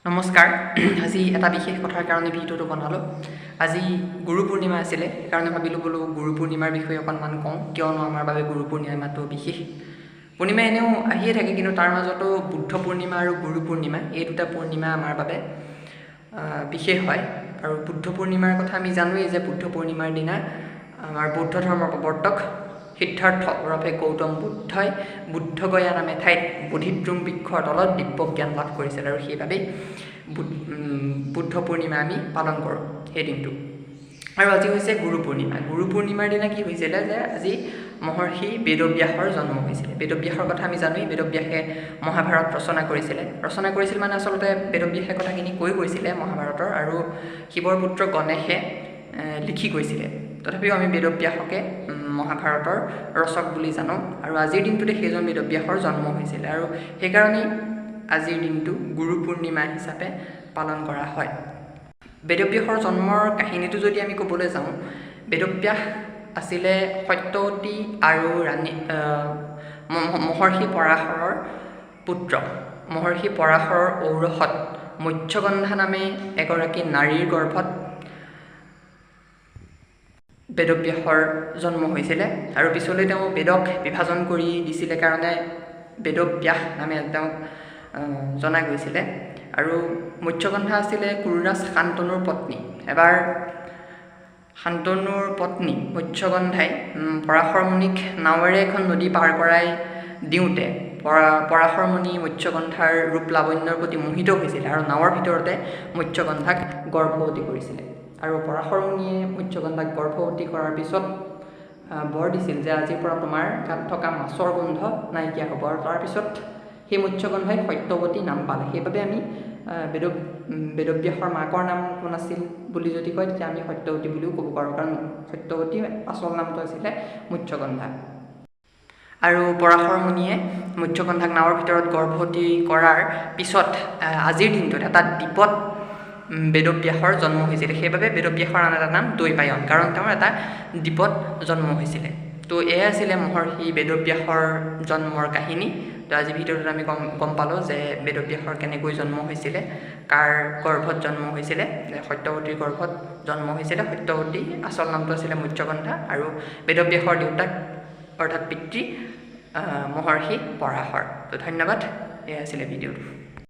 নমস্কাৰ। আজি এটা বিশেষ কথাৰ কাৰণে ভিডিঅ'টো বনালোঁ। আজি গুৰু পূৰ্ণিমা আছিলে, সেইকাৰণে ভাবিলোঁ বোলো গুৰু পূৰ্ণিমাৰ বিষয়ে অকণমান কওঁ, কিয়নো আমাৰ বাবে গুৰু পূৰ্ণিমাটো বিশেষ। পূৰ্ণিমা এনেও আহিয়ে থাকে, কিন্তু তাৰ মাজতো বুদ্ধ পূৰ্ণিমা আৰু গুৰু পূৰ্ণিমা এই দুটা পূৰ্ণিমা আমাৰ বাবে বিশেষ হয়। আৰু বুদ্ধ পূৰ্ণিমাৰ কথা আমি জানোৱেই যে বুদ্ধ পূৰ্ণিমাৰ দিনা আমাৰ বৌদ্ধ ধৰ্মৰ প্ৰৱৰ্তক সিদ্ধাৰ্থ ওৰফে গৌতম বুদ্ধই বুদ্ধগয়া নামে ঠাইত বোধিদ্ৰুম বৃক্ষৰ তলত দিব্য জ্ঞান লাভ কৰিছিল আৰু সেইবাবেই বুদ্ধ পূৰ্ণিমা আমি পালন কৰোঁ সেই দিনটো। আৰু আজি হৈছে গুৰু পূৰ্ণিমা। গুৰু পূৰ্ণিমাৰ দিনা কি হৈছিলে যে আজি মহৰ্ষি বেদব্যাসৰ জন্ম হৈছিলে। বেদব্যাসৰ কথা আমি জানোৱেই, বেদব্যাসে মহাভাৰত ৰচনা কৰিছিলে। ৰচনা কৰিছিল মানে আচলতে বেদব্যাসে কথাখিনি কৈ গৈছিলে মহাভাৰতৰ, আৰু শিৱৰ পুত্ৰ গণেশে লিখি গৈছিলে। তথাপিও আমি বেদব্যাসকে মহাভাৰতৰ ৰচক বুলি জানো। আৰু আজিৰ দিনটোতে সেইজন বেদব্যাসৰ জন্ম হৈছিলে আৰু সেইকাৰণেই আজিৰ দিনটো গুৰু পূৰ্ণিমা হিচাপে পালন কৰা হয়। বেদব্যাসৰ জন্মৰ কাহিনীটো যদি আমি ক'বলৈ যাওঁ, বেদব্যাস আছিলে সত্যৱতী আৰু ৰাণী মহৰ্ষি পৰাশৰৰ পুত্ৰ। মহৰ্ষি পৰাশৰৰ ঔৰসত মৎস্যগন্ধা নামে এগৰাকী নাৰীৰ গৰ্ভত বেদব্যাসৰ জন্ম হৈছিলে। আৰু পিছলৈ তেওঁ বেদক বিভাজন কৰি দিছিলে কাৰণে বেদব্যাস নামে তেওঁক জনা গৈছিলে। আৰু মৎস্যগন্ধা আছিলে কুৰুৰাজ শান্তনুৰ পত্নী। এবাৰ শান্তনুৰ পত্নী মৎস্যগন্ধাই পৰাশৰ মুনিক নাৱেৰে এখন নদী পাৰ কৰাই দিওঁতে পৰাশৰ মুনি মৎস্যগন্ধাৰ ৰূপ লাৱণ্যৰ প্ৰতি মোহিত হৈছিলে আৰু নাৱৰ ভিতৰতে মৎস্যগন্ধাক গৰ্ভৱতী কৰিছিলে। আৰু পৰাশৰ মুনিয়ে মৎস্যগন্ধাক গৰ্ভৱতী কৰাৰ পিছত বৰ দিছিল যে আজিৰ পৰা তোমাৰ গাত থকা মাছৰ গোন্ধ নাইকিয়া হ'ব। আৰু তাৰপিছত সেই মৎস্যগন্ধাই সত্যৱতী নাম পালে। সেইবাবে আমি বেদব্যাসৰ মাকৰ নাম কোন আছিল বুলি যদি কয়, তেতিয়া আমি সত্যৱতী বুলিও ক'ব পাৰোঁ, কাৰণ সত্যৱতী আচল নামটো আছিলে মৎস্যগন্ধা। আৰু পৰাশৰ মুনিয়ে মৎস্যগন্ধাক নাৱৰ ভিতৰত গৰ্ভৱতী কৰাৰ পিছত আজিৰ দিনটোত এটা দ্বীপত বেদব্যাসৰ জন্ম হৈছিলে। সেইবাবে বেদব্যাসৰ আন এটা নাম দ্বৈপায়ন, কাৰণ তেওঁৰ এটা দ্বীপত জন্ম হৈছিলে। তো এয়াই আছিলে মহৰ্ষি বেদব্যাসৰ জন্মৰ কাহিনী। তো আজি ভিডিঅ'টোত আমি গম পালোঁ যে বেদব্যাসৰ কেনেকৈ জন্ম হৈছিলে, কাৰ গৰ্ভত জন্ম হৈছিলে, সত্যৱতীৰ গৰ্ভত জন্ম হৈছিলে। সত্যৱতী আচল নামটো আছিলে মৎস্যগন্ধা আৰু বেদব্যাসৰ দেউতাক অৰ্থাৎ পিতৃ মহৰ্ষি পৰাশৰ। তো ধন্যবাদ, এয়াই আছিলে ভিডিঅ'টো।